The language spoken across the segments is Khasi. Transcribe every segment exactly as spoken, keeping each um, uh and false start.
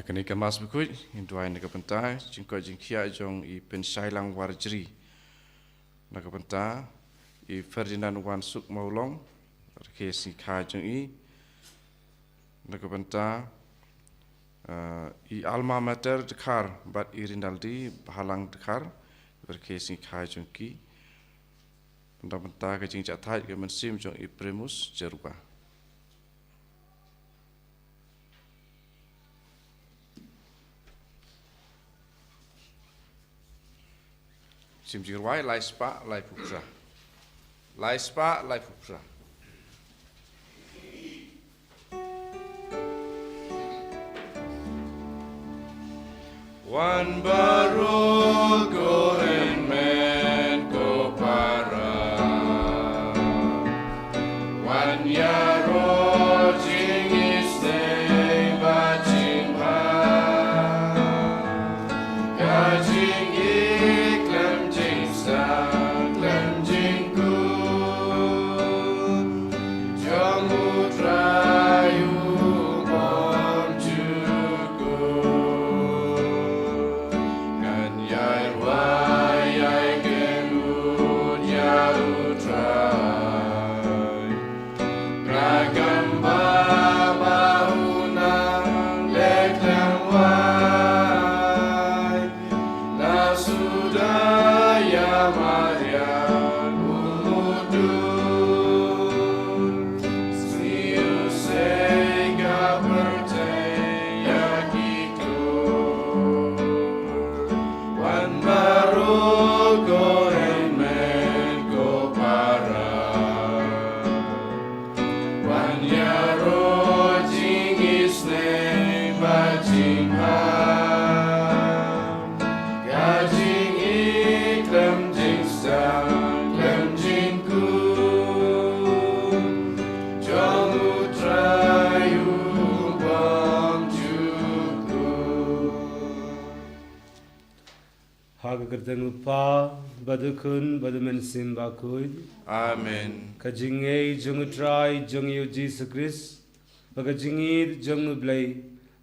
Kane ka Mass bakhuid, ngin duwai na ka bynta jingkoit jingkhiah jong i Pynshailang Warjri. Na ka bynta i Ferdinand Wansuk Mawlong, rakhe sngi kha jong i. Na ka bynta, eh, i Alma Mater Dkhar bad i Rinaldi Bhalang Dkhar, rakhe sngi kha jong ki. Na ka bynta ka jingjahthait ka mynsiem jong i Primus Jyrwa. Sim Jyrwai, lai spah, lai phew phra. Lai spah, lai phew phra. Wan baroh ko hynmen ko para. Wan ïaroh jingisynei bad jingbha. Ka jingïeit khlem jingstad khlem jingkut jong U Trai u bym jukut. Ngan ïai rwai ïai kynnoh ïa U Trai. Ka kam ba u nang leh khlem wai. La suda ïa Maria u mudui. Sngi u sei ka pyrthei ïa ki klur. Wan baroh ko hynmen ko para. Wan ïaroh jingisynei bad jingbha. Ka jingïeit khlem jingstad khlem jingkut jong U Trai u bym jukut. Ha ka kyrteng U Kpa, bad U Khun, bad U Mynsiem Bakhuid. Amen. Ka jingngeit jong U Trai jong ngi U Jisu Khrist, bad ka jingïeit jong U Blei,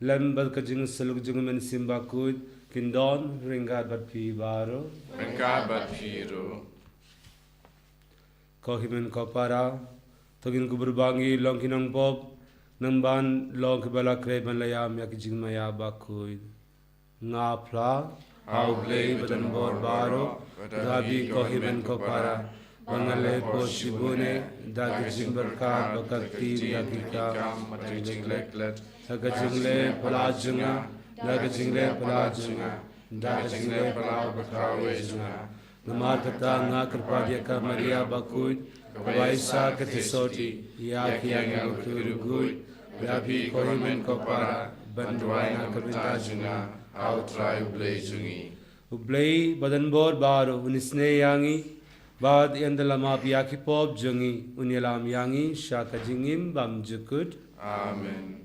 lem bad ka jingsyllut jong U Mynsiem Bakhuid, kin don ryngkat bad phi baroh. Ryngkat bad phi ruh. Ko hynmen ko para, to ngin kubur ba ngi long ki nongpop, namar ba long kiba la khreh ban la ïam ïa ki jingmaïa bakhuid. Nga phla ha U Blei badonbor baroh, bad ha phi ko hynmen ko para, ba nga la pop shibun eh da ka jingbyrkhat bad ka ktien, da ki kam bad da ka jingleh palat jong nga, da ka jingleh palat jong nga, da ka jingleh palat bad ka kawei jong nga. Namar kata nga kyrpad ïa ka Maria bakhuid, kaba isa ka theisotti ïa ki angel bad ki riewkhuid, ïa phi ko hynmen ko para, ban duwai na ka bynta jong nga ha U Trai U Blei jong ngi. U Blei badonbor baroh un isynei ïa ngi, bad ïa ngi da la map ïa ki pop jong ngi, un ïalam ïa ngi sha ka jingim bymjukut. Amen.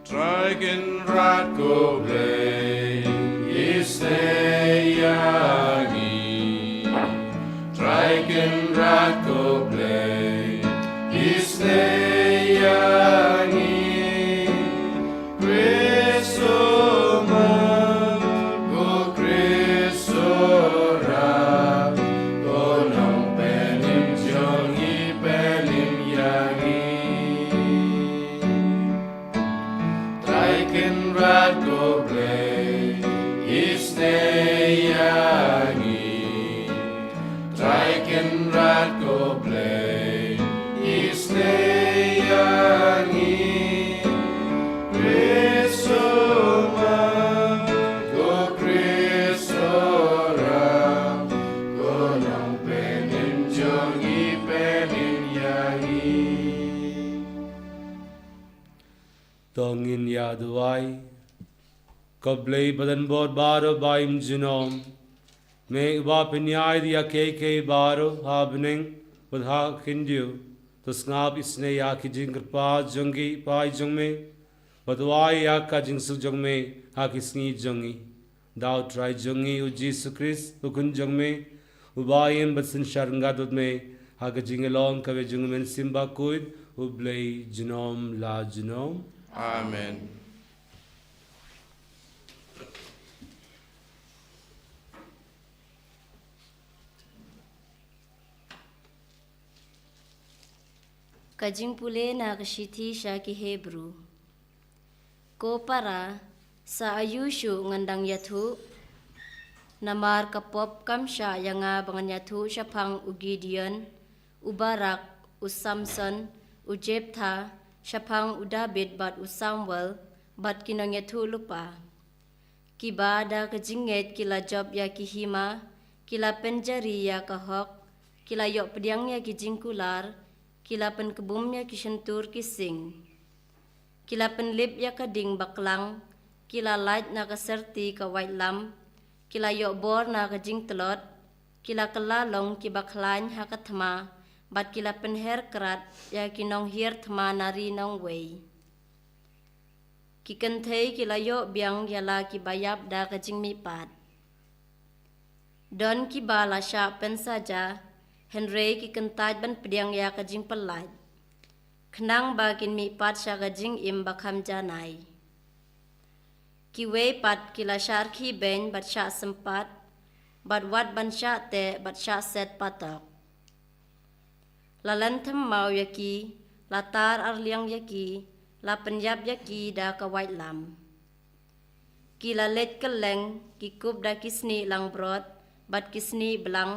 Trai Kynrad ko Blei, isynei ïa ngi. Trai Kynrad ko Blei, isynei ïa ngi. Khrist u mut, ko Khrist u rah, ko Nongpynim jong ngi, pynim ïa ngi. Trai Kynrad ko Blei, isynei ïa ngi. Trai Kynrad ko Blei, isynei ïa ngi. Khrist u mut, ko Khrist u rah, ko Nongpynim jong ngi, pynim ïa ngi. To ngin ïa duwai. Ko Blei badonbor baroh ba im junom, me uba pynïaid ïa kiei kiei baroh ha bneng bad ha khyndiat, to sngap isynei ïa ki jingkyrpad jong ki paid jong me, bad wai ïa ka jingsuk jong me ha ki sngi jong ngi. Da U Trai jong ngi U Jisu Khrist, U Khun jong me, uba im bad synshar ryngkat bad me ha ka jingïalong kawei jong U Mynsiem Bakhuid, U Blei junom la junom. Amen. Ka jingpule na ka shithi sha ki Hebru. Ko para, sa aïu shuh ngan dang ïathuh? Namar ka pop kam shah ïa nga ba ngan ïathuh shaphang u Gideon, u Barak, u Samson, u Jephtha, shaphang u David bad u Samuel, bad ki nongïathuh lypa. Kiba da ka jingngeit ki la jop ïa ki hima, ki la pynjari ïa ka hok, ki la ïoh pdiang ïa ki jingkular, ki la pynkbum ïa ki shyntur ki sing. Ki la pynlip ïa ka ding baklang, ki la lait na ka serti ka waitlam, ki la ïoh bor na ka jingtlot, ki la kylla long kiba khlaiñ ha ka thma, bad ki la pynher krat ïa ki nonghiar thma na ri nongwei. Ki kynthei ki la ïoh biang ïa la kiba ïap da ka jingmihpat. Don kiba la shah pynsaja, hynrei ki kyntait ban pdiang ïa ka jingpyllait, khnang ba kin mihpat sha ka jingim ba kham janai. Kiwei pat ki la shah rkhie beiñ bad shah sympat, bad wat ban shah teh bad shah set patok. La lynthem maw ïa ki, la tar arliang ïa ki, la pynïap ïa ki da ka waitlam. Ki la leit kylleng, ki kup da ki snieh langbrot bad ki snieh blang,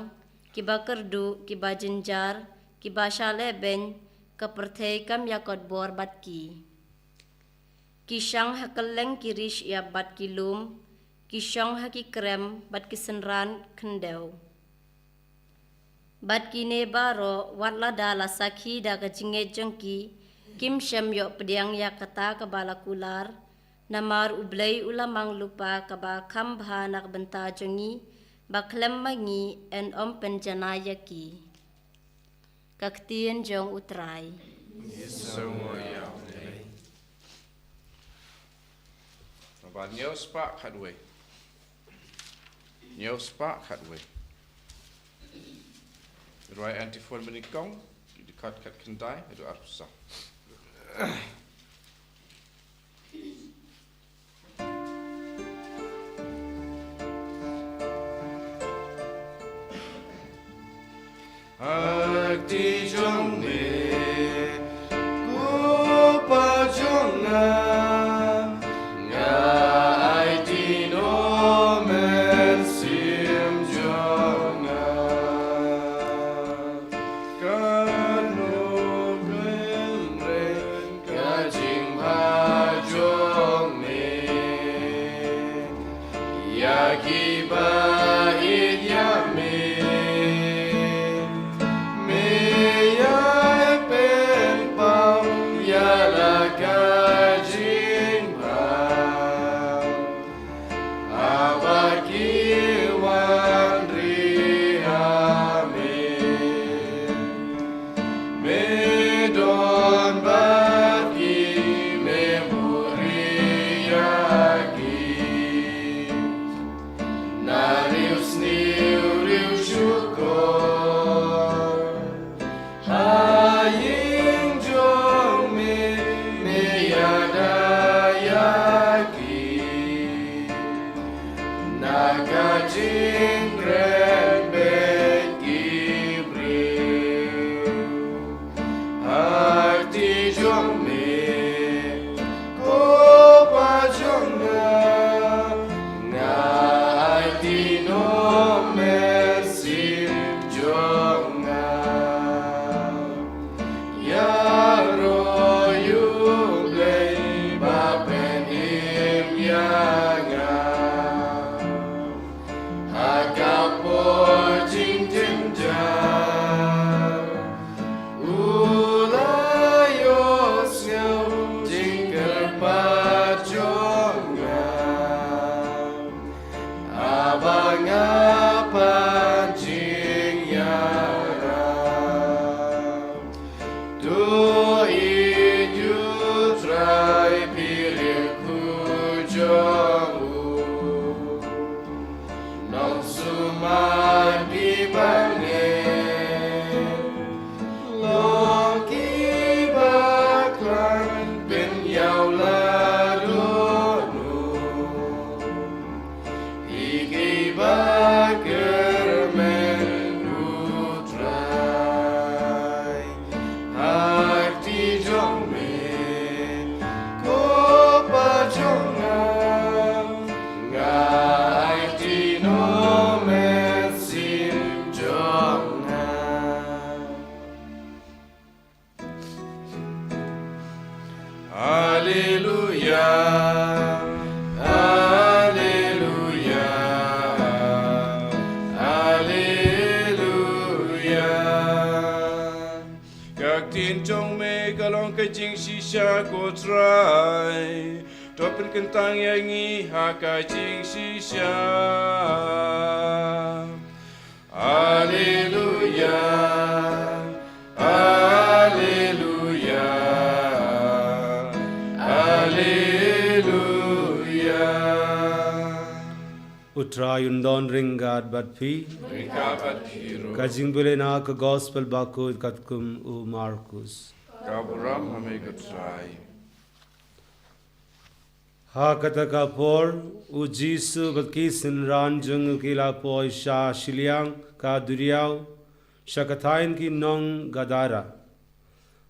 kiba kyrduh, kiba jynjar, kiba shah lehbeiñ, ka pyrthei kam ïakot bor bad ki. Ki shang ha kylleng ki ri shyiap bad ki lum, ki shong ha ki krem bad ki synran khyndew. Bad kine baroh, wat lada la sakhi da ka jingngeit jong ki, kim shym ïoh pdiang ïa kata kaba la kular, namar U Blei u la mang lypa kaba kham bha na ka bynta jong ngi, ba khlem ma ngi yn ym pynjanai ïa ki. Ka ktien jong U Trai. Ïa sngewbha ïa U Blei. Naba hynñiew spah khatwei. Hynñiew spah khatwei. Rwai antiphon banyngkong, dkhot khatkhyndai haduh arphew saw. Ha kti jong me, ko Pa jong nga, nga aiti noh mynsiem jong nga. Katno kynreng ka jingbha jong me ïa kiba ïeit ïa me. Me ïai pynpaw ïa la ka jingbha haba ki wan ri ha me. Me don bad ki, me buhrieh ïa ki na riew sniew riew shukor. Ha ïing jong me, me ïada ïa ki na ka jingkren bad ki briew. Ha kti jong me, ko Pa jong nga, nga aiti noh mynsiem jong nga. Ïaroh ïa U Blei ba pynim ïa nga. Ha ka por jingjynjar u la ïohsngew jingkyrpad jong nga. Haba nga pan jingïarap, to ïeit ïa U Trai, phi riewkhuid jong u. Nong sumar kiba ngeit, long kiba khlaiñ, pynïaw la dohnud. Phi kiba kyrmen U Trai, ha shisha ko Trai. To pynkyntang ïa ngi ha ka jingshisha. Alleluia. Alleluia. Alleluia. U Trai un don ryngkat bad phi. Ryngkat bad phi ruh. Ka jingpule na ka gospel bakhuid katkum u Markus. Ka burom ha me ko Trai. Ha kata ka por, u Jisu bad ki synran jong u ki la poi sha shiliang ka duriaw, sha ka thaiñ ki nong Gadara.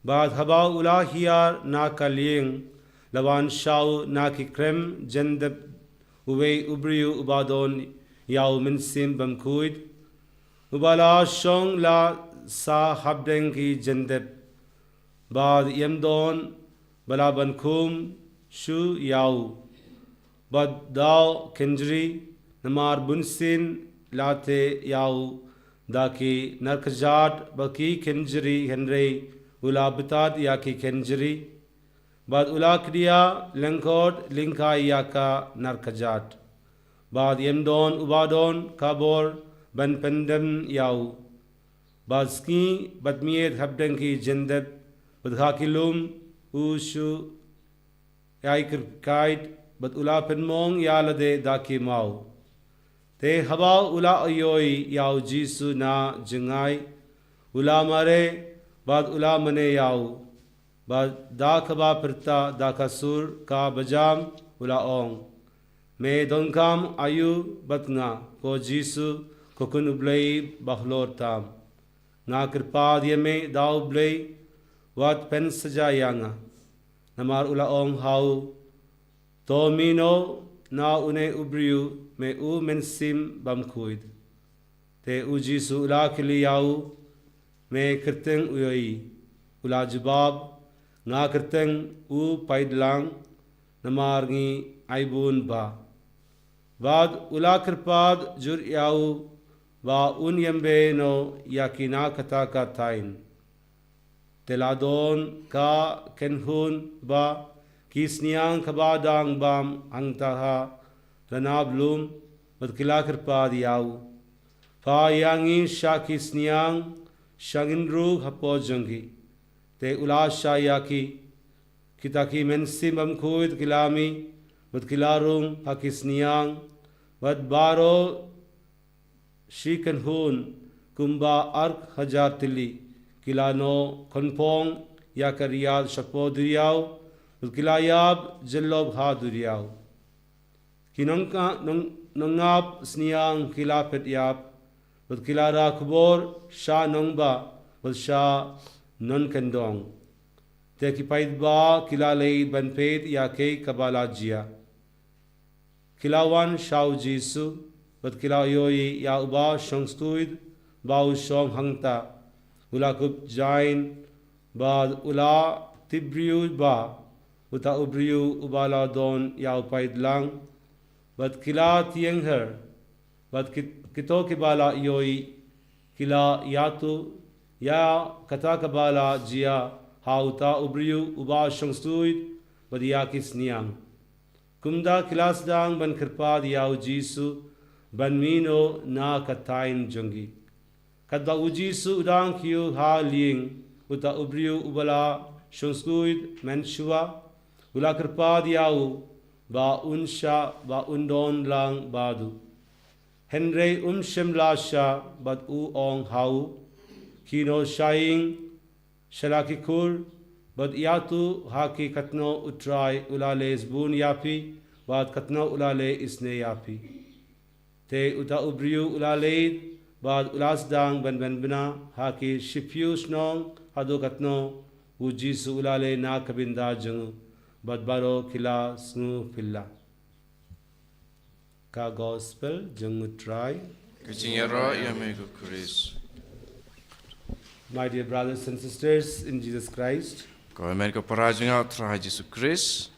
Bad haba u la hiar na ka lieng, la wan sha u na ki krem jyndep uwei u briew uba don ïa u mynsiem bymkhuid, uba la shong la sah hapdeng ki jyndep. Bad ym don ba lah ban khum shuh ïa u. Bad da u kynjri, namar bunsien la teh ïa u da ki narkajat ba ki kynjri, hynrei u la btad ïa ki kynjri. Bad u la kdiah lyngkot lyngkai ïa ka narkajat. Bad ym don uba don ka bor ban pyndem ïa u. Bad sngi bad miet hapdeng ki jyndep, bad ha ki lum u shu ïai kyrkait, bad u la pynmong ïa lade da ki maw. Te haba u la ïohi ïa u Jisu na jngai, u la mareh, bad u la mane ïa u. Bad da kaba pyrta da ka sur ka bajam u la ong, Me donkam aïu bad nga, ko Jisu, ko Khun u Blei bahalor tam? Nga kyrpad ïa me da u Blei, wat pynsaja ïa nga. Namar u la ong ha u, To mih noh na une u briew, me u mynsiem bymkhuid. Te u Jisu u la kylli ïa u, Me kyrteng u ïohi? U la jubab, Nga kyrteng u Paidlang, namar ngi aibun bha. Bad u la kyrpad jur ïa u ba un ïambe noh ïa kine kata ka thaiñ. Te la don ka kynhun ba ki sniang kaba dang bam hangta ha ranab lum, bad ki la kyrpad ïa u, Phah ïa ngi sha ki sniang, sha ngin rung hapoh jong ki. Te u la shah ïa ki. Kita ki mynsiem bymkhuid ki la mih, bad ki la rung ha ki sniang, bad baroh shi kynhun kumba ar hajar tylli, ki la noh khonpong ïa ka riat shapoh duriaw, bad ki la ïap jyllop ha duriaw. Ki nongka-, nong-, nongap sniang ki la phet ïap, bad ki la rah khubor sha nongbah, bad sha nongkyndong. Te ki paidbah ki la leit ban peit ïa kaei kaba la jia. Ki la wan sha u Jisu, bad ki la ïohi ïa uba shongstuid ba u shong hangta, u la kup jaiñ, bad u la tip briew ba, uta u briew uba la don ïa u paidlang, bad ki la tieng her, bad ki-, kito kiba la ïohi, ki la ïathuh ïa kata kaba la jia ha uta u briew uba shongstuid, bad ïa ki sniang. Kumta ki la sdang ban kyrpad ïa u Jisu ban mih noh na ka thaiñ jong ki. Katba u Jisu u dang kiew ha lieng, uta u briew uba la shongstuid mynshuwa, u la kyrpad ïa u ba un shah, ba un don lang bad u. Hynrei um shym la shah, bad u ong ha u, Khie noh sha ïing, sha la ki khur, bad ïathuh ha ki katno u Trai u la leh sbun ïa phi, bad katno u la leh isynei ïa phi. Te uta u briew u la leit, bad u la sdang ban pynbna ha ki shiphew shnong haduh katno u Jisu u la leh na ka bynta jong u, bad baroh ki la sngewphylla. Ka gospel jong u Trai. Ka jingïaroh ïa me ko Khrist. My dear brothers and sisters in Jesus Christ, ko hynmen ko para jong nga ha u Trai Jisu Khrist.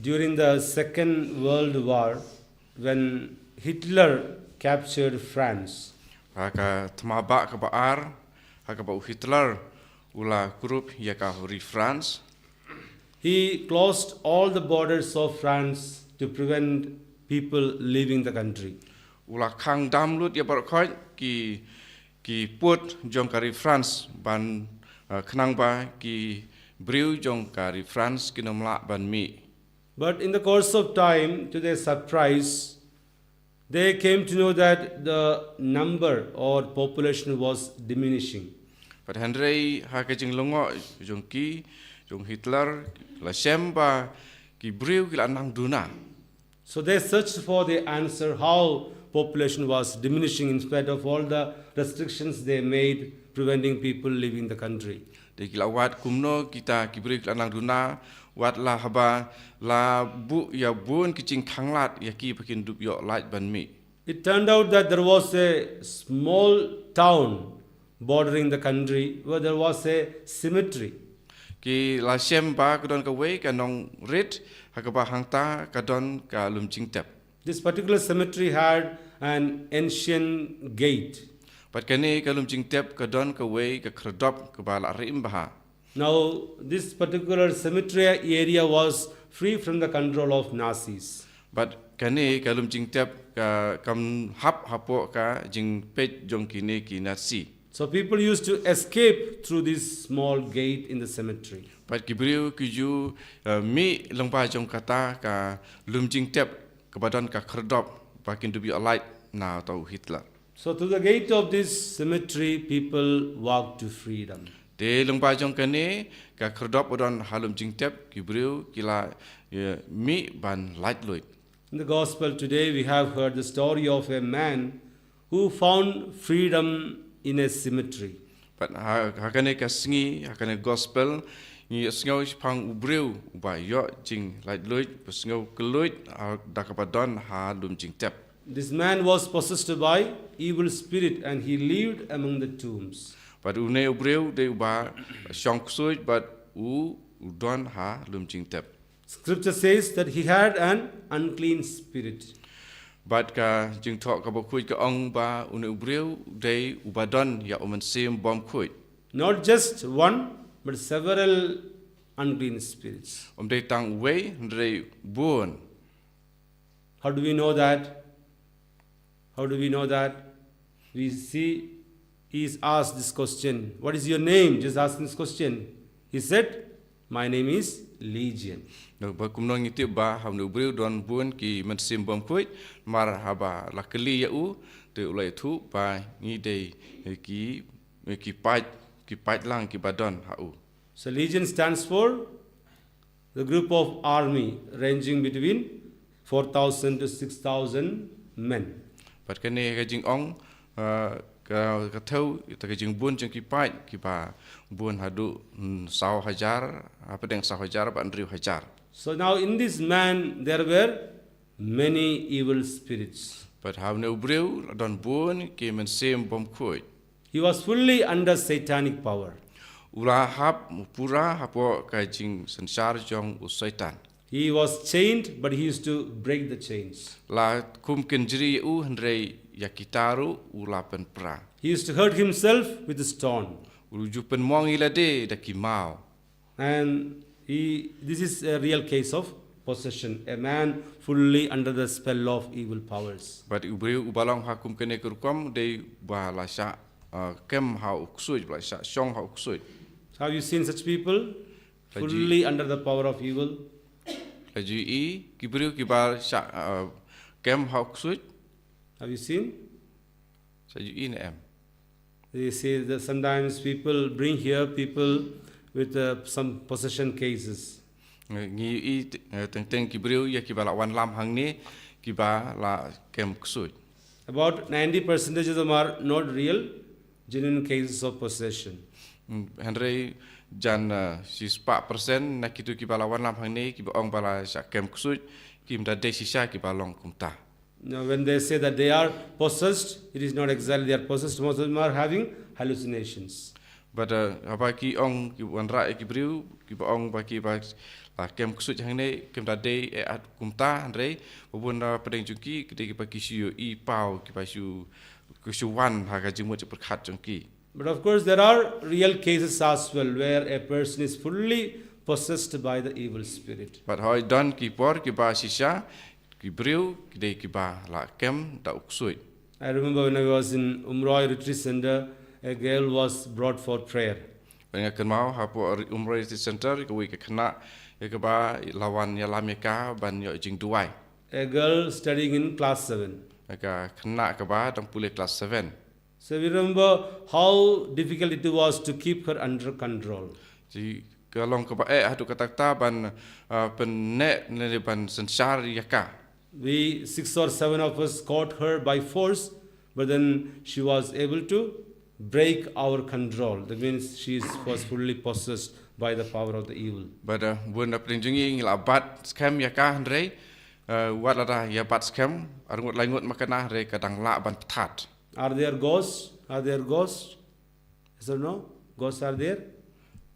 During the Second World War, when Hitler captured France, ha ka thma bah kaba ar, ha kaba u Hitler u la kurup ïa ka ri France. He closed all the borders of France to prevent people leaving the country. U la khang dam lut ïa baroh khoit ki ki pud jong ka ri France ban, uh, khnang ba ki briew jong ka ri France kin ym lah ban mih. But in the course of time, to their surprise, they came to know that the number or population was diminishing. Bad hynrei ha ka jinglyngngoh jong ki, jong Hitler, la shem ba ki briew ki la nang duna. So they searched for the answer how population was diminishing in spite of all the restrictions they made preventing people leaving the country. Te ki la wad kumno kita ki briew ki la nang duna, wat la haba la buh ïa bun ki jingkhanglad ïa ki ba kin dup ïoh lait ban mih. It turned out that there was a small town bordering the country where there was a cemetery. Ki la shem ba ka don kawei ka nongrit ha kaba hangta ka don ka lum jingtep. This particular cemetery had an ancient gate. Bad kane ka lum jingtep ka don kawei ka khyrdop kaba la rim bha. Now, this particular cemetery area was free from the control of Nazis. Bad kane ka lum jingtep ka kam hap hapoh ka jingpeit jong kine ki Nazi. So people used to escape through this small gate in the cemetery. Bad ki briew ki ju, uh, mih lyngba jong kata ka lum jingtep kaba don ka khyrdop ba kin dup ïoh lait na uta u Hitler. So through the gate of this cemetery, people walked to freedom. Te lyngba jong kane ka khyrdop ba don ha lum jingtep ki briew ki la, uh, mih ban lait luid. In the gospel today, we have heard the story of a man who found freedom in a cemetery. Bad ha, ha kane ka sngi, ha kane gospel, ngi sngew shaphang u briew uba ïoh jinglaitluid, ba sngew kylluid, ha, da kaba don ha lum jingtep. This man was possessed by evil spirit and he lived among the tombs. Bad une u briew dei uba shong ksuid bad u, u don ha lum jingtep. Scripture says that he had an unclean spirit. Bad ka jingthoh kaba khuid ka ong ba une u briew dei uba don ïa u mynsiem bymkhuid. Not just one, but several unclean spirits. Ym dei tang uwei, hynrei bun. How do we know that? How do we know that? We see he is asked this question, "What is your name?" Just asking this question. He said, "My name is Legion." Naba kumno ngi tip ba ha une u briew don bun ki mynsiem bymkhuid, namar haba la kylli ïa u, te u la ïathuh ba ngi dei ki, ki paid, ki paid lang kiba don ha u. So Legion stands for the group of army ranging between four thousand to six thousand men. Bad kane ka jingong, uh, ka, ka thew, ïa ka jingbun jong ki paid, kiba bun haduh, mm, saw hajar, hapdeng saw hajar bad hynriew hajar. So now in this man there were many evil spirits. Bad ha une u briew la don bun ki mynsiem bymkhuid. He was fully under satanic power. U la hap pura hapoh ka jingsynshar jong u Soitan. He was chained, but he used to break the chains. La kum kynjri ïa u, hynrei ïa kita ruh u la pynpra. He used to hurt himself with a stone. U ju pynmong ïa lade da ki maw. And he, this is a real case of possession, a man fully under the spell of evil powers. Bad u briew uba long ha kum kane ka rukom dei uba la shah, uh, kem ha u ksuid, uba la shah shong ha u ksuid. Have you seen such people? Ka ju- Fully under the power of evil. Ka ju i ki briew kiba shah, uh, kem ha u ksuid. Have you seen? Sa ju i ne em. You see that sometimes people bring here people with, uh, some possession cases. Ngi i t-, eh, teng teng ki briew ïa kiba la wanlam hangne kiba la kem ksuid. About ninety percentage of them are not real, genuine cases of possession. Mm, hynrei jan, eh, shispah percent na kitu kiba la wanlam hangne kiba ong ba la shah kem ksuid, kim da dei shisha kiba long kumta. Now, when they say that they are possessed, it is not exactly they are possessed. Most of them are having hallucinations. But, uh, haba ki ong ki wanrah ïa ki briew, kiba ong ba kiba la kem ksuid hangne, kim da dei eh at kumta, hynrei ba bun na pdeng jong ki, ki dei kiba ki shu ïohi paw, kiba shu, ki shu wan ha ka jingmut jingpyrkhat jong ki. But of course, there are real cases as well where a person is fully possessed by the evil spirit. Bad hoi don ki por kiba shisha ki briew ki dei kiba la kem da u ksuid. I remember when I was in Umroi Retreat Center, a girl was brought for prayer. Bad nga kynmaw hapoh Umroi Retreat Center kawei ka khynnah ïa kaba la wan ïalam ïa ka ban ïoh jingduwai. A girl studying in class seven. Ka khynnah kaba dang pule klas seven. So we remember how difficult it was to keep her under control. Te ka long kaba eh haduh katta katta ban, uh, pynneh ne ban synshar ïa ka. We, six or seven of us, caught her by force, but then she was able to break our control. That means she is, was fully possessed by the power of the evil. Bad, uh, bun na pdeng jong ngi ngi la bat skhem ïa ka hynrei, uh, wat lada ïa bat skhem arngut laingut ma ka na hynrei ka dang lah ban pthat. Are there ghosts? Are there ghosts? Yes or no? Ghosts are there?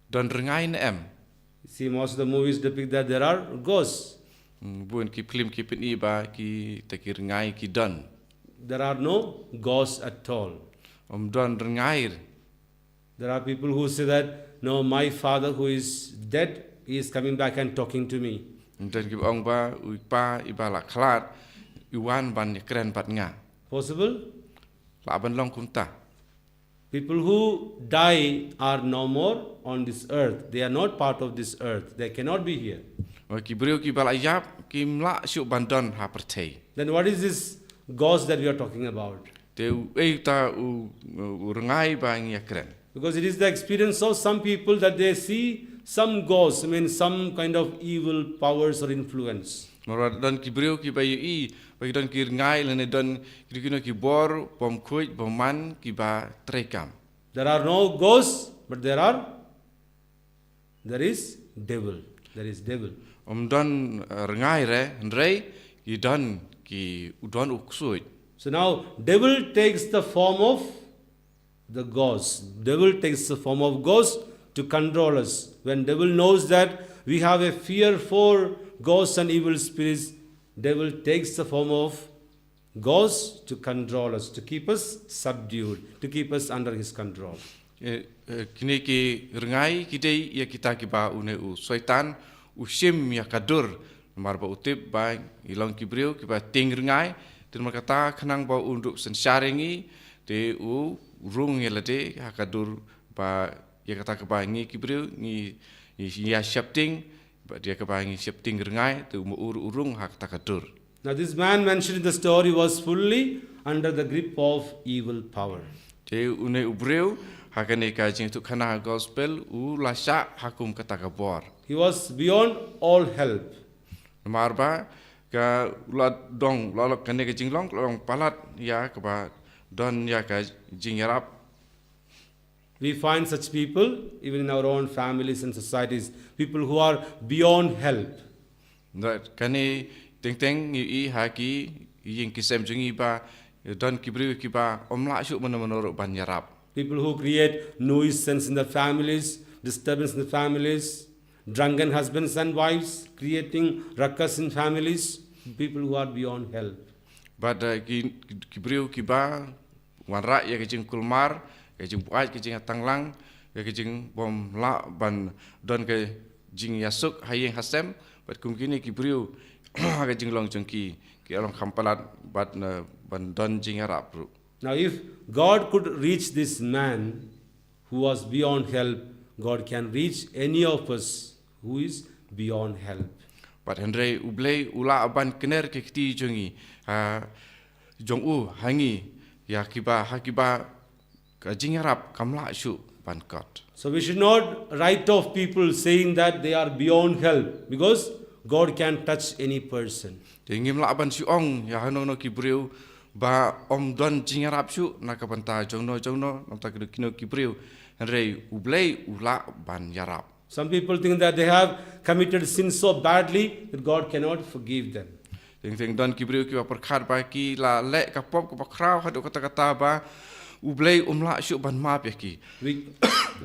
Don rngai ne em? See, most of the movies depict that there are ghosts. Hmm, bun ki phlim ki pyni ba kita ki rngai ki don. There are no ghosts at all. Um don rngai. There are people who say that, "No, my father who is dead, he is coming back and talking to me." Don kiba ong ba u kpa iba la khlad i wan ban ïakren bad nga. Possible? Lah ban long kumta. People who die are no more on this earth. They are not part of this earth. They cannot be here. Ki briew kiba la ïap kim lah shuh ban don ha pyrthei. Then what is this ghost that we are talking about? Te u ei ta u, u rngai ba ngi ïakren. Because it is the experience of some people that they see some ghosts, I mean, some kind of evil powers or influence. Namar don ki briew kiba ïohi ba ki don ki rngai lane don ki kino ki bor bym khuid bym man kiba treikam. There are no ghosts, but there are, there is devil. There is devil. Um don, uh, rngai re, hynrei ki don ki u don u ksuid. So now devil takes the form of the ghost. Devil takes the form of ghost to control us. When devil knows that we have a fear for ghosts and evil spirits, devil takes the form of ghosts to control us, to keep us subdued, to keep us under his control. Eh, eh, kine ki rngai ki dei ïa kita kiba une u soitan u shim ïa ka dur. Namar ba u tip ba i long ki briew kiba tieng rngai, te namar kata khnang ba un dup synshar ïa ngi, te u rung ïa lade ha ka dur ba ïa kata kaba ngi ki briew ngi, ngi ïa sheptieng, ba ïa kaba ngi sheptieng rngai, te u ma ur u rung ha kata ka dur. Now this man mentioned in the story was fully under the grip of evil power. Te une u briew ha kane ka jingtukana gospel u la shah ha kum kata ka bor. He was beyond all help. Namar ba ka u la dong, u la long kane ka jinglong, u la long palat ïa kaba don ïa ka jingïarap. We find such people even in our own families and societies, people who are beyond help. Kane teng teng ngi ïohi ha ki ïing ki sem jong ngi ba don ki briew kiba ym lah shuh mano mano ruh ban ïarap. People who create nuisance in the families, disturbance in the families, drunken husbands and wives, creating ruckus in families, people who are beyond help. Bad, uh, ki, ki briew kiba wanrah ïa ka jingkulmar, ka jingbuaid, ka jingïatanglang, ïa ka jingbymlah ban don ka jingïasuk ha ïing ha sem, bad kum kine ki briew ha ka jinglong jong ki, ki long kham palat bad, uh, ban don jingïarap ruh. Now if God could reach this man who was beyond help, God can reach any of us who is beyond help. Bad hynrei U Blei u lah ban kner ki kti jong ngi, ha, jong u ha ngi, ïa kiba, ha kiba ka jingïarap kam lah shuh ban kot. So we should not write off people saying that they are beyond help, because God can touch any person. Te ngim lah ban shu ong ïa hano hano ki briew ba ym don jingïarap shuh na ka bynta jongno jongno, na ka bynta kino kino ki briew, hynrei U Blei u lah ban ïarap. Some people think that they have committed sin so badly that God cannot forgive them. Teng teng don ki briew kiba pyrkhat ba ki la leh ka pop kaba khraw haduh katta katta ba U Blei um lah shuh ban map ïa ki. We,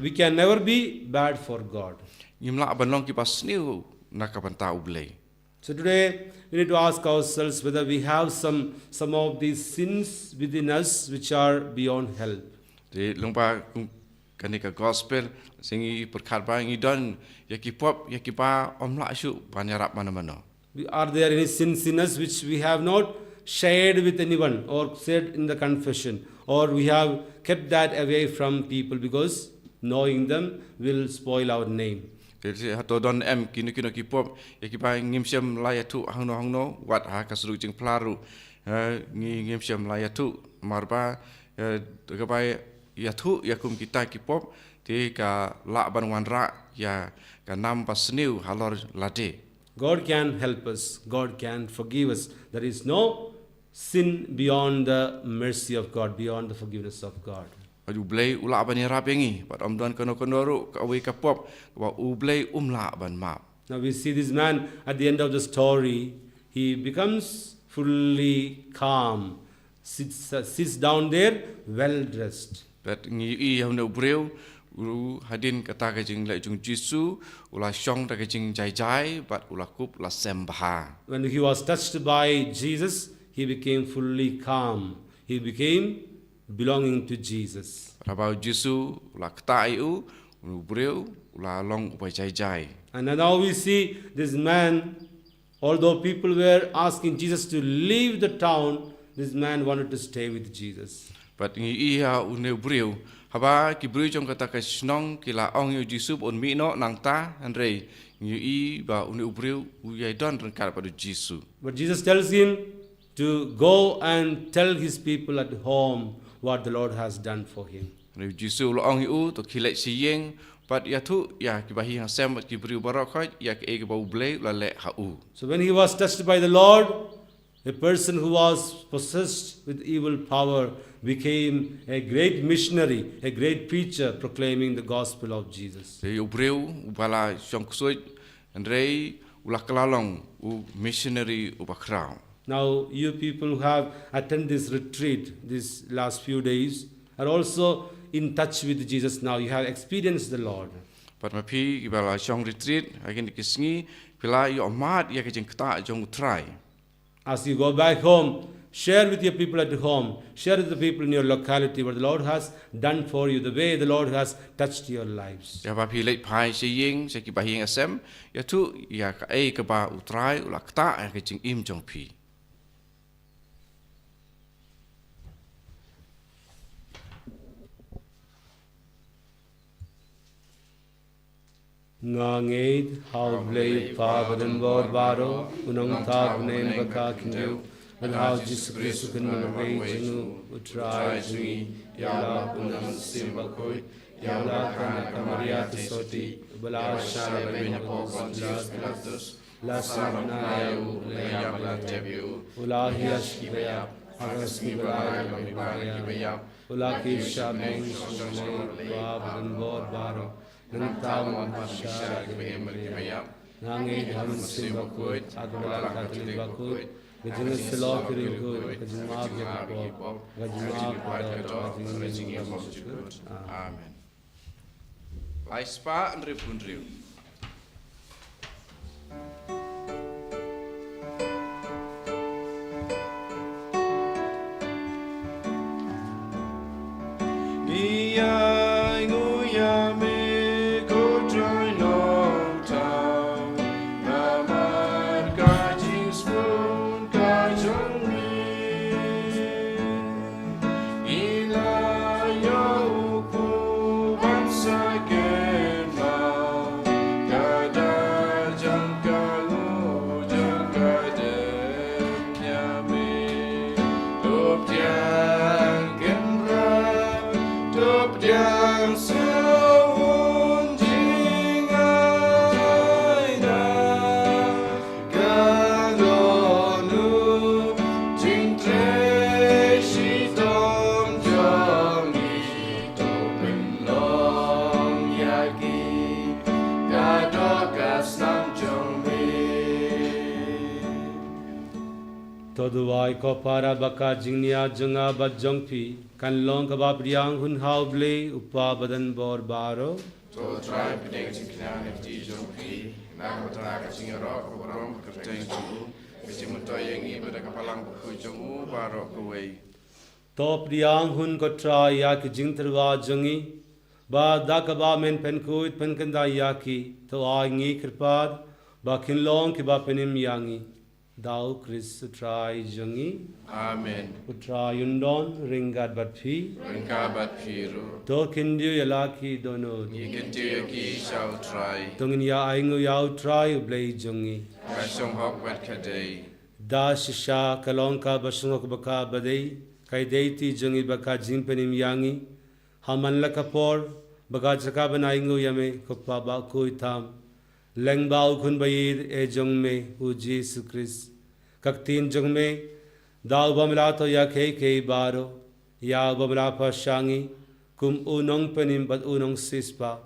we can never be bad for God. Ngim lah ban long kiba sniew na ka bynta U Blei. So today, we need to ask ourselves whether we have some, some of these sins within us which are beyond help. Te long ba kum, kane ka gospel, sa ngi pyrkhat ba ngi don ïa ki pop ïa kiba ym lah shuh ban ïarap mano mano. Are there any sins in us which we have not shared with anyone or said in the confession, or we have kept that away from people because knowing them will spoil our name? Te hato don em kino kino ki pop ïa kiba ngim shym la ïathuh hangno hangno, wat ha ka sduk jingphla ruh, eh, ngi ngim shym la ïathuh, namar ba, eh, kaba ïathuh ïa kum kita ki pop te ka lah ban wanrah ïa ka nam basniew halor lade. God can help us. God can forgive us. There is no sin beyond the mercy of God, beyond the forgiveness of God. Bad U Blei u lah ban ïarap ïa ngi, bad ym don kano kano ruh kawei ka pop kaba U Blei um lah ban map. Now we see this man at the end of the story, he becomes fully calm, sits, uh, sits down there well dressed. Bad ngi ïohi ïa une u briew, u hadien kata ka jingleh jong U Jisu, u la shong da ka jingjai jai, bad u la kup la sem bha. When he was touched by Jesus, he became fully calm. He became belonging to Jesus. Haba U Jisu u la ktah ïa u, une u briew u la long uba jai jai. And now we see this man, although people were asking Jesus to leave the town, this man wanted to stay with Jesus. Bad ngi ïohi ïa une u briew, haba ki briew jong kata ka shnong ki la ong ïa U Jisu ba un mih noh nangta, hynrei ngi ïohi ba une u briew u ïai don ryngkat bad U Jisu. But Jesus tells him to go and tell his people at home what the Lord has done for him. Hynrei U Jisu u la ong ïa u, to khie leit sha ïing bad ïathuh ïa kiba ha ïing ha sem bad ki briew baroh khoit ïa kaei kaba U Blei u la leh ha u. So when he was touched by the Lord, a person who was possessed with evil power became a great missionary, a great preacher, proclaiming the gospel of Jesus. Te u briew uba la shong ksuid, hynrei u la kylla long u missionary uba khraw. Now, you people who have attended this retreat these last few days are also in touch with Jesus now. You have experienced the Lord. Bad ma phi kiba la shong retreat ha kine ki sngi, phi la ïoh mad ïa ka jingktah jong U Trai. As you go back home, share with your people at home, share with the people in your locality what the Lord has done for you, the way the Lord has touched your lives. Ïa ba phi leit phai sha ïing, sha kiba ha ïing ha sem, ïathuh ïa kaei kaba U Trai u la ktah ha ka jingim jong phi. Nga ngeit ha U Blei Kpa badonbor baroh, u nongthaw bneng ba ka khyndew, bad ha U Jisu Khrist u kynman uwei jong u, U Trai jong ngi, ïa u la pun da U Mynsiem Bakhuid, ïa u la kha na ka Maria Theisotti, u ba la shah lehbeiñ hapoh Pontius Pilatus, la sah bad nga ïa u, la ïap bad la tep ïa u, u la hiar sha kiba ïap, ha ka sngi ba lai u la mihpat na kiba ïap, u la kiew shah bneng sha u shyntur U Kpa badonbor baroh. Nangta u wan pat pynshai ïa kiba im bad kiba ïap. Nga ngeit ha U Mynsiem Bakhuid, ha ka Balang Katholik bakhuid, ka jingïasyllok ki riewkhuid, ka jingmap ïa ki pop, ka jingmap ka doh, ka jingim bakhraw jukut. Amen. Lai spah hynriewphew hynriew. Ngi ïai nguh ïa me ko Trai Nongthaw, namar ka jingsbun ka jong me. Ngi la ïoh u kyrpad ban sa kynmaw ka dak jong ka nguh jong ka dem ïa me. To pdiang kynrad, to pdiang sngewbha jingaiñ na ka dohnud jingtrei shitom jong ngi, to pynlong ïa ki ka doh ka snam jong me. To duwai ko para ba ka jingniad jong nga bad jong phi kan long kaba pdiang hun ha U Blei U Kpa badonbor baroh. To Trai pdiang jingkñia na kti jong phi, na ka bynta ka jingïaroh ka burom ka kyrteng jong u, ka jingmyntoi ïa ngi bad da ka Balang Bakhuid jong u baroh kawei. To pdiang hun ko Trai ïa ki jingtyrwa jong ngi, Ba da kaba men pynkhuid pynkynta ïa ki, to ai ngi kyrpad ba kin long kiba pynim ïa ngi. Da U Khrist U Trai jong ngi. Amen. U Trai un don ryngkat bad phi. Ryngkat bad phi ruh. To khyndiat ïa la ki dohnud. Ngi khyndiat ïa ki sha U Trai. To ngin ïa ainguh ïa U Trai U Blei jong ngi. Ka shong hok bad ka dei. Da shisha ka long kaba shong hok bad kaba dei, ka ïadei jong ngi bad ka jingpynim ïa ngi. Ha man la ka por, ba ka jaka ban ainguh ïa me, ko Pa bakhuid tam. Lyngba U Khun ba ïeit jong me, U Jisu Khrist. Ka ktien jong me, da u bym lah to ïa kiei kiei baroh, ïa u bym lah pha sha ngi, kum u nongpynim bad u nongsiewspah,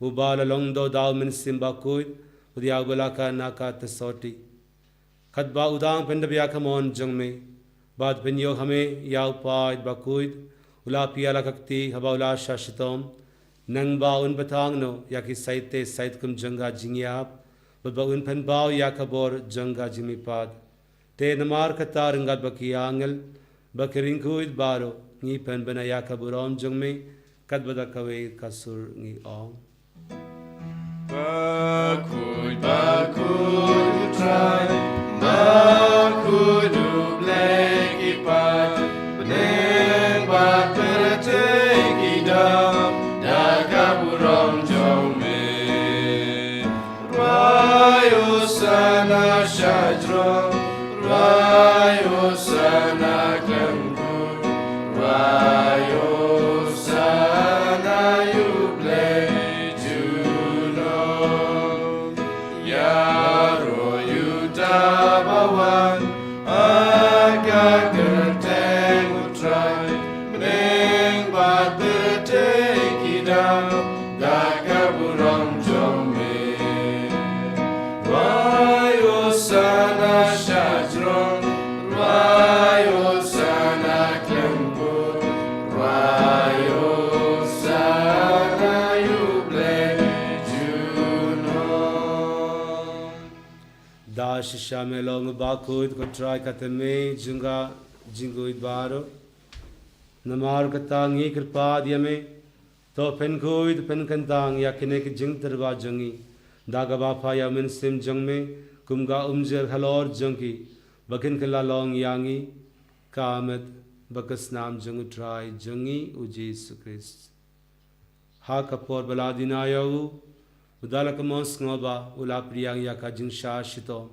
uba la long doh da U Mynsiem Bakhuid, bad ïa uba la ka na ka ta sotti. Katba u dang pyndep ïa ka mon jong me, bad pynïoh ha me ïa u paid bakhuid, u la pynïaid la ka kti haba u la shah shitom, nangba un bthah noh ïa ki saite sait kum jong ka jingïap, bad ba un pynpaw ïa ka bor jong ka jingmihpat. Te namar kata ryngkat bad ki angel, bad ki riewkhuid baroh, ngi pynbna ïa ka burom jong me, katba da kawei ka sur ngi ong. Bakhuid, bakhuid U Trai, bakhuid U Blei ki paid, bneng bad pyrthei ki dap da ka burom jong me. Rwai Hosana sha jrong, rwai Hosana khlem kut, rwai Hosana ïa U Blei junom. Ïaroh uta ba wan ha ka kyrteng U Trai, bneng bad pyrthei ki dap da ka burom jong me. Rwai Hosana sha jrong, rwai Hosana khlem kut, rwai Hosana ïa U Blei junom. Da shisha me long bakhuid ko Trai, ka thymmei jong ka jingkhuid baroh. Namar kata ngi kyrpad ïa me, to pynkhuid pynkyntang ïa kine ki jingtyrwa jong ngi, da kaba pha ïa U Mynsiem jong me kum ka umjir halor jong ki, ba kin kylla long ïa ngi ka met bad ka snam jong U Trai jong ngi U Jisu Khrist. Ha ka por ba la dina ïa u, u da la ka mon sngewbha, u la pdiang ïa ka jingshah shitom,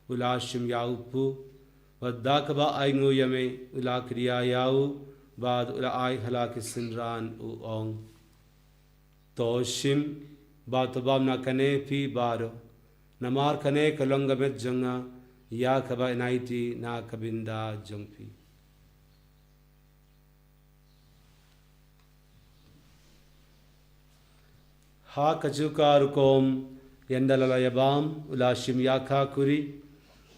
u la shim ïa u kpu, bad da kaba ainguh ïa me, u la kdiah ïa u, bad u la ai ha la ki synran u ong. To shim, bad to bam na kane phi baroh, namar kane ka long ka met jong nga, ïa kaba yn aiti na ka bynta jong phi. Ha kajuh ka rukom, ynda la la ïa bam, u la shim ïa ka kuri,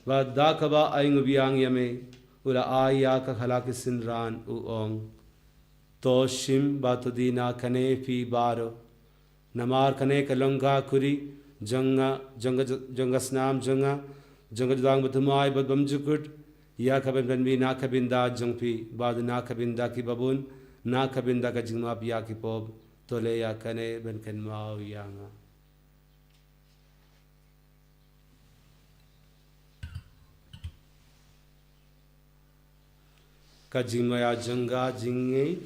bad da kaba ainguh biang ïa me, u la ai ïa ka ha la ki synran u ong. To shim bad to die na kane phi baroh. Namar kane ka long ka kuri jong nga, jong ka, jong ka snam jong nga, jong ka jutang bathymmai bad bymjukut, ïa kaban pynmih na ka bynta jong phi, bad na ka bynta ki babun, na ka bynta ka jingmap ïa ki pop. To leh ïa kane ban kynmaw ïa nga. Ka jingmaïa jong ka jingngeit.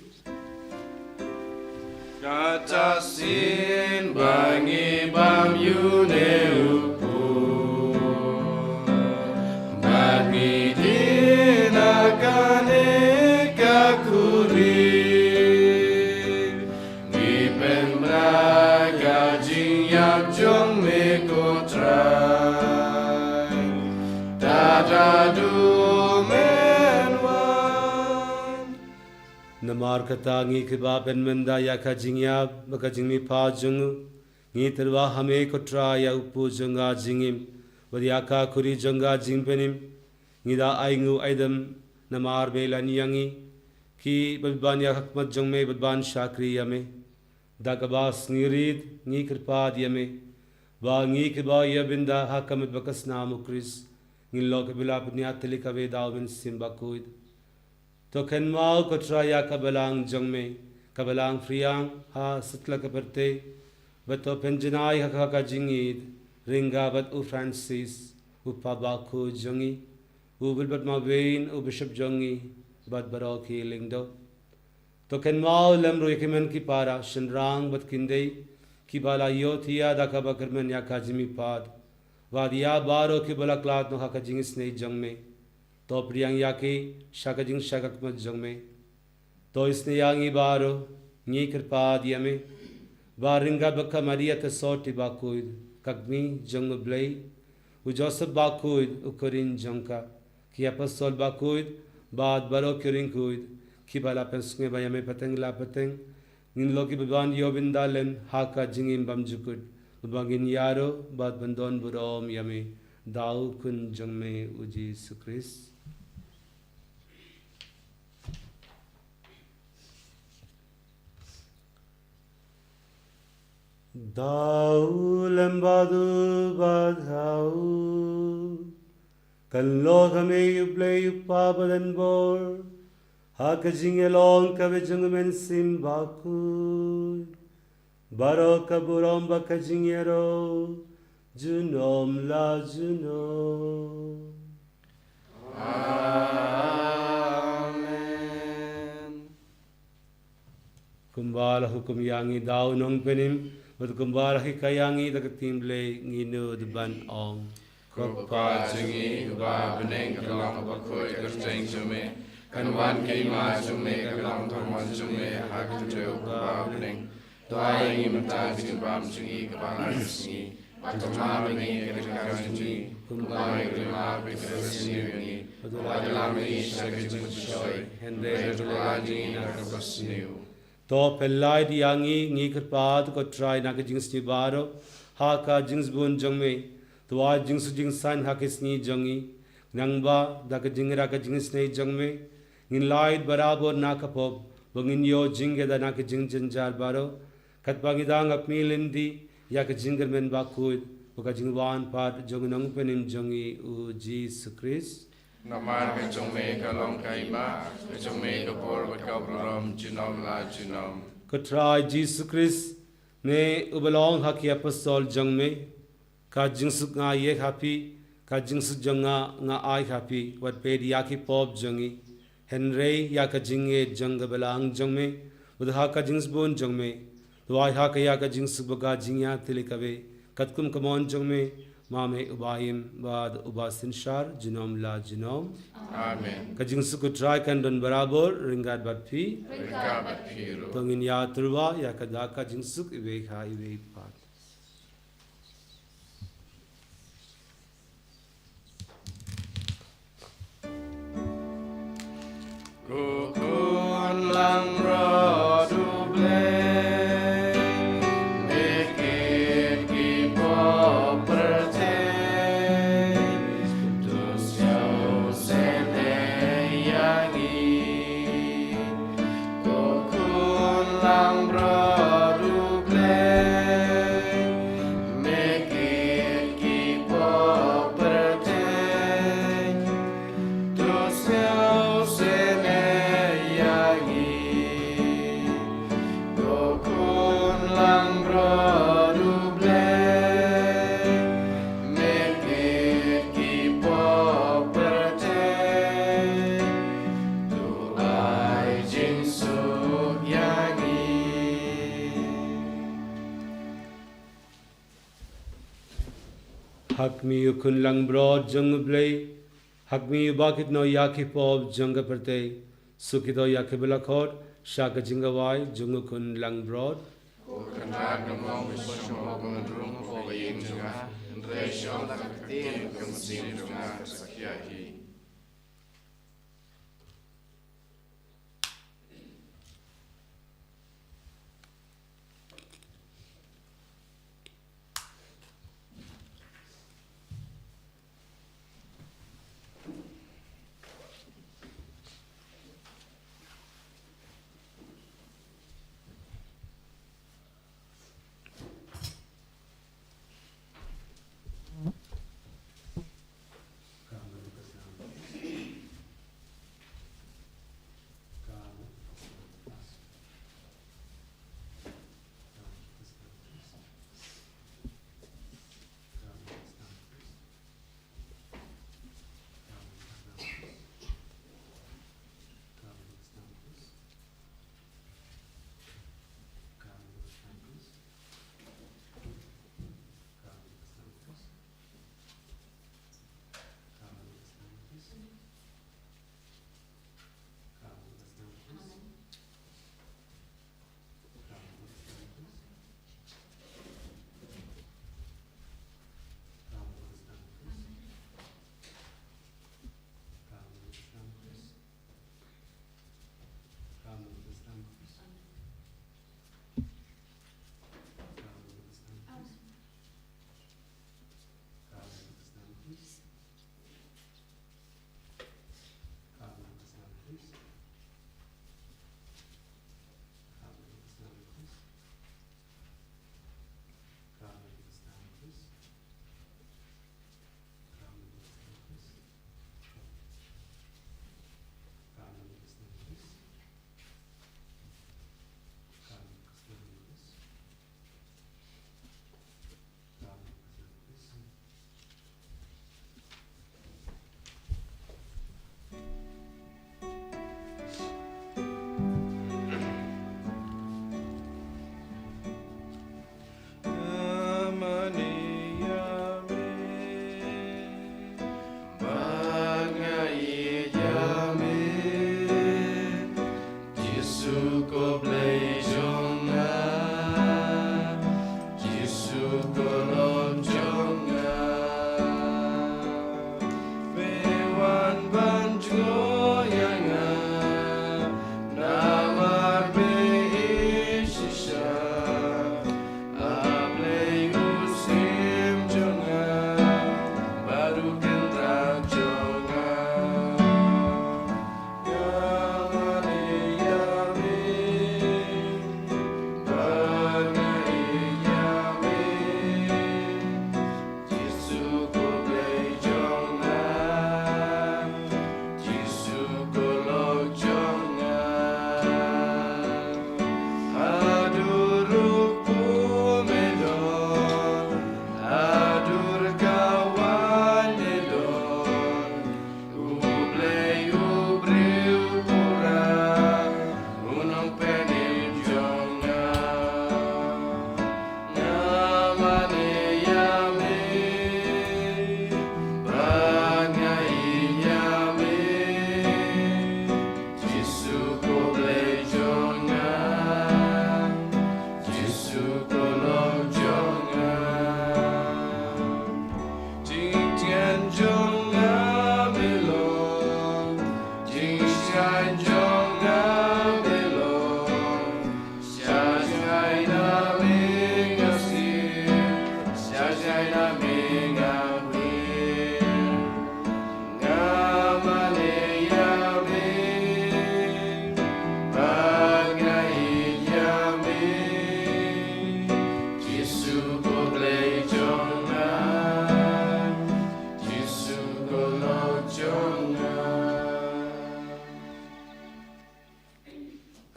Kata shisien ba ngi bam ïa une u kpu, bad ngi die na kane ka kuri. Ngi pynbna ka jingïap jong me ko Trai, tad haduh men wan. Namar kata ngi kiba pynmynda ïa ka jingïap bad ka jingmihpat jong u, ngi tyrwa ha me ko Trai ïa u kpu jong ka jingim, bad ïa ka kuri jong ka jingpynim. Ngi da ainguh aidem namar me lane ïa ngi, kiba ban ïa ka khmat jong me bad ban shakri ïa me. Da kaba sngewrit ngi kyrpad ïa me, ba ngi kiba ïa bynda ha ka met bad ka snam u Khrist, ngin long kiba la pynïaid tylli kawei da u Mynsiem Bakhuid. To kynmaw ko Trai ïa ka balang jong me, kaba la angphriang ha satlak ka pyrthei, bad to pynjanai ha ka, ka jingïeid, ryngkat bad u Francis, u Papa bakhuid jong ngi, u Wilbert Mawei, u Bishop jong ngi, bad baroh ki lyngdoh. To kynmaw lem ruh ïa ki hynmen ki para, shynrang bad khyndiat, kiba la ïohthiah da kaba kyrmen ïa ka jingmihpat, bad ïa baroh kiba la khlad noh ha ka jingisynei jong me. To pdiang ïa ki sha ka jingshakri khmat jong me. To isynei ïa ngi baroh, ngi kyrpad ïa me, ba ryngkat bad ka Maria ka sor bakhuid, ka kmie jong u Blei, u Joseph bakhuid, u khun jong ka, ki apostol bakhuid, bad baroh ki riewkhuid, kiba la pynsngewbha ïa me pateng la pateng, ngin long kiba ban ïoh bynta lem ha ka jingim bymjukut, ba ngin ïaroh bad ban don burom ïa me, da u Khun jong me u Jisu Khrist. Da u lem bad u bad ha u, kan long ha me U Blei U Kpa badonbor, ha ka jingïalong kaba jong U Mynsiem Bakhuid, baroh ka burom bad ka jingïaroh, junom la junom. Amen. Kumba la hukum ïa ngi da u Nongpynim, bad kumba la hikai ïa ngi da ka ktien Blei, ngin nud ban ong: Ko Kpa jong ngi uba ha bneng, ka long kaba khuid ka kyrteng jong me, kan wan ka hima jong me, ka long ka mon jong me ha ka khyndew kumba ha bneng. To ai ïa ngi mynta ka jingbam jong ngi kaba ngin ïoh sngi. Bad to map ïa ngi ka jingkam jong ngi, kumba ngi ruh ngi map ïa ki ba sniew ïa ngi. Bad to la ïalam ïa ngi sha ka jingpynshoi, hynrei to pynlait ïa ngi na ka basniew. To pynlait ïa ngi, ngi kyrpad, ko Trai, na ka jingsniew baroh ha ka jingsbun jong me. To ai jingsuk jingsaiñ ha ki sngi jong ngi, nangba da ka jingïarap ka jingisynei jong me, ngin lait barabor na ka pop, ba ngin ïoh jingkyrkhu na ka jingjynjar baroh, katba ngi dang ap mi lynti ïa ka jingkyrmen bakhuid bad ka jingwan pat jong u Nongpynim jong ngi u Jisu Khrist. Namar ka jong me ka long ka hima, ka jong me ka bor bad ka burom, junom la junom. Ko Trai Jisu Khrist, me uba la ong ha ki apostol jong me: Ka jingsuk nga ïeh ha phi, ka jingsuk jong nga nga ai ha phi. Wat peit ïa ki pop jong ngi, hynrei ïa ka jingïeit jong ka balang jong me, bad ha ka jingsbun jong me, to ai ha ka ïa ka jingsuk bad ka jingïatylli kaba, katkum ka mon jong me, ma me uba im bad uba synshar, junom la junom. Amen. Ka jingsuk u Trai kan don barabor ryngkat bad phi. Ryngkat bad phi ruh. To ngin ïatyrwa ïa ka da ka jingsuk iwei ha iwei pat. Ko Khun langbrot U Blei, me kit ki pop pyrthei, to sngewsynei ïa ngi. Ko Khun langbrot U Blei, me kit ki pop pyrthei, to sngewsynei ïa ngi. Ko Khun langbrot U Blei, me kit ki pop pyrthei, to ai jingsuk ïa ngi. Ha khmih, U Khun langbrot jong U Blei, ha khmih uba kit noh ïa ki pop jong ka pyrthei. Suk ïa ki ba la khot sha ka jingkhawai jong U Khun langbrot. Ko Kynrad, ngam long ba shu ong ba ngan rung hapoh ka ïing jong nga, hynrei shu ong tang ka ktien, ka mynsiem jong nga ka sa khia hi.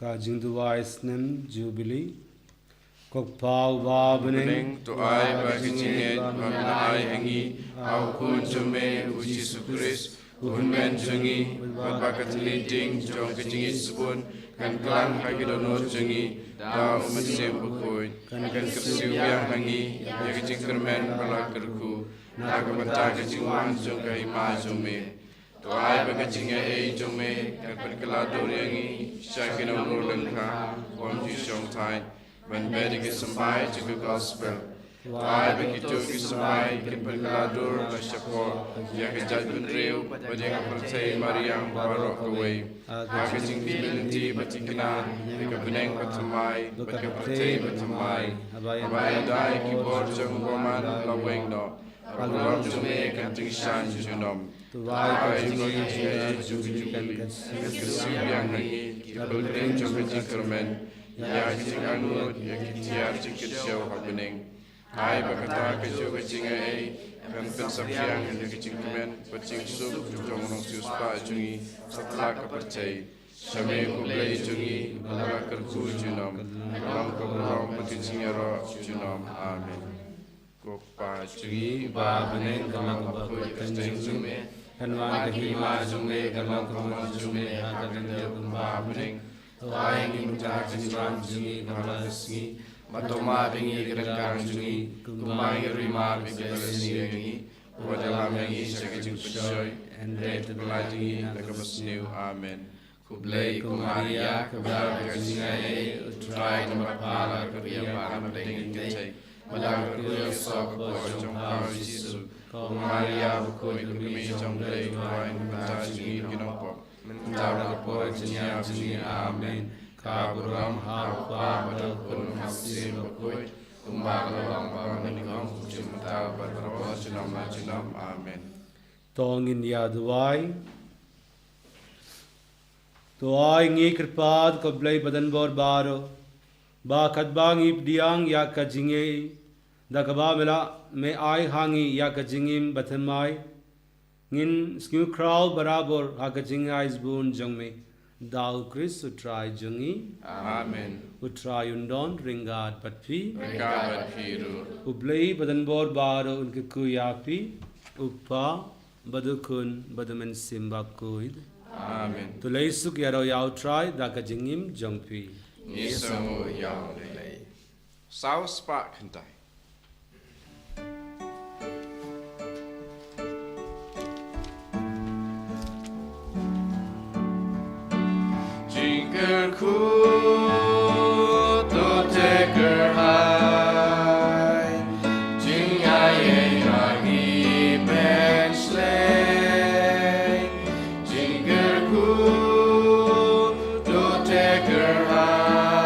Ka jingduwai snem Jubili. Ko Kpa uba ha bneng, to ai ba ka jingngeit ba me la ai ha ngi ha u Khun jong me u Jisu Khrist, u Hynmen jong ngi, bad ba ka thylliej ding jong ka jingngeit sbun kan klang ha ki dohnud jong ngi da u Mynsiem Bakhuid, kan kyrsiew biang ha ngi ïa ka jingkyrmen ba la kyrkhu na ka bynta ka jingwan jong ka hima jong me. To ai ba ka jingaiei jong me kan pynkylla dur ïa ngi sha ki nongrung lyngkha bym ju shong thait ban beh ïa ki symbai jong ka gospel. To ai ba kito ki symbai kan pynkylla dur la shapoh ïa ka jaitbynriew bad ïa ka pyrthei mariang baroh kawei, ha ka jingkyrmen lynti ba thikna ïa ka bneng ba thymmai bad ka pyrthei ba thymmai, haba ïadei ki bor jong u bymman la weng noh, ka burom jong me kan tyngshaiñ junom. To ai ba ka jingaiei jong ka Jubili kan kyrsiew biang ha ngi, ki pilgrim jong ka jingkyrmen, ïa ki jingangnud, ïa ki tiar jingkyrsiew ha bneng. Ai ba kata kajuh ka jingaiei kan pynsaphriang ïa ka jingkmen bad jingsuk jong u nongsiewspah jong ngi satlak ka pyrthei. Sha me ko Blei jong ngi ba la kyrkhu junom, ka long ka burom bad ka jingïaroh junom. Amen. Ko Kpa jong ngi uba ha bneng, kan long ka bakhuid ka kyrteng jong me, kan wan ka hima jong me, kan long ka mon jong me ha ka khyndew kumba ha bneng. To ai ngi mynta ka jingrwai jong ngi kaba la ka sngi, bad to map ïa ngi ki ryngkang jong ngi kumba ngi ruh ngi map ïa kiba la sniew ïa ngi, bad ym lam ïa ngi sha ka jingpynshoi, hynrei to pyllait ïa ngi na kaba sniew. Amen. Khublei ko Maria, kaba don ka jingaiei, U Trai u don bad pha, la kyrkhu ïa pha na pdeng ki kynthei, bad la kyrkhu ïa u soh ka kpoh jong pha u Jisu. Ko Maria bakhuid, ka Kmie jong U Blei, to duwai na ka bynta jong ngi ki nongpop, mynta bad ha ka por ka jingïap jong ngi. Amen. Ka burom ha u Kpa bad ha u Khun bad ha u Mynsiem Bakhuid, kumba ka la long bad mynnyngkong, kumjuh mynta bad barabor, junom la junom. Amen. To ngin ïa duwai. To ai ngi kyrpad ko Blei badonbor baroh, ba katba ngi pdiang ïa ka jingaiei, da kaba me la, me ai ha ngi ïa ka jingim bathymmai, ngin sngewkhraw barabor ha ka jingai sbun jong me. Da U Khrist U Trai jong ngi. Amen. U Trai un don ryngkat bad phi. Ryngkat bad phi ruh. U Blei badonbor baroh un kyrkhu ïa phi, U Kpa, bad U Khun, bad U Mynsiem Bakhuid. Amen. To leit suk ïaroh ïa U Trai da ka jingim jong phi. Ngi sngewnguh ïa U Blei. Saw spah khyndai. Jingkyrkhu to te kyrhai, jingaiei ha ngi pynshlei. Jingkyrkhu to te kyrhai,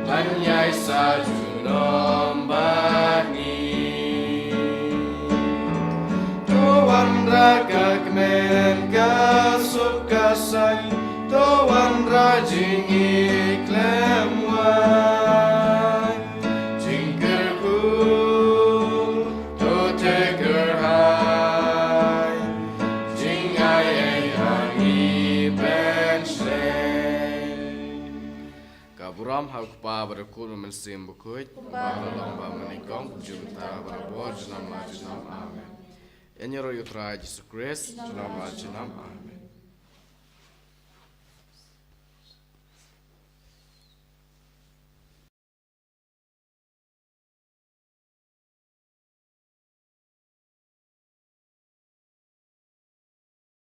ban ïai sa junom bad ngi. To wanrah ka kmen ka suk ka saiñ, to wanrah jingïeit khlem wai. Jingkyrkhu to te kyrhai, jingaiei ha ngi pynshlei. Ka burom ha u Kpa bad u Khun bad u Mynsiem Bakhuid, kumba ka la long bad mynnyngkong, kumjuh mynta bad barabor, junom la junom. Amen. Ïaroh ïa U Trai Jisu Khrist, junom la junom. Amen.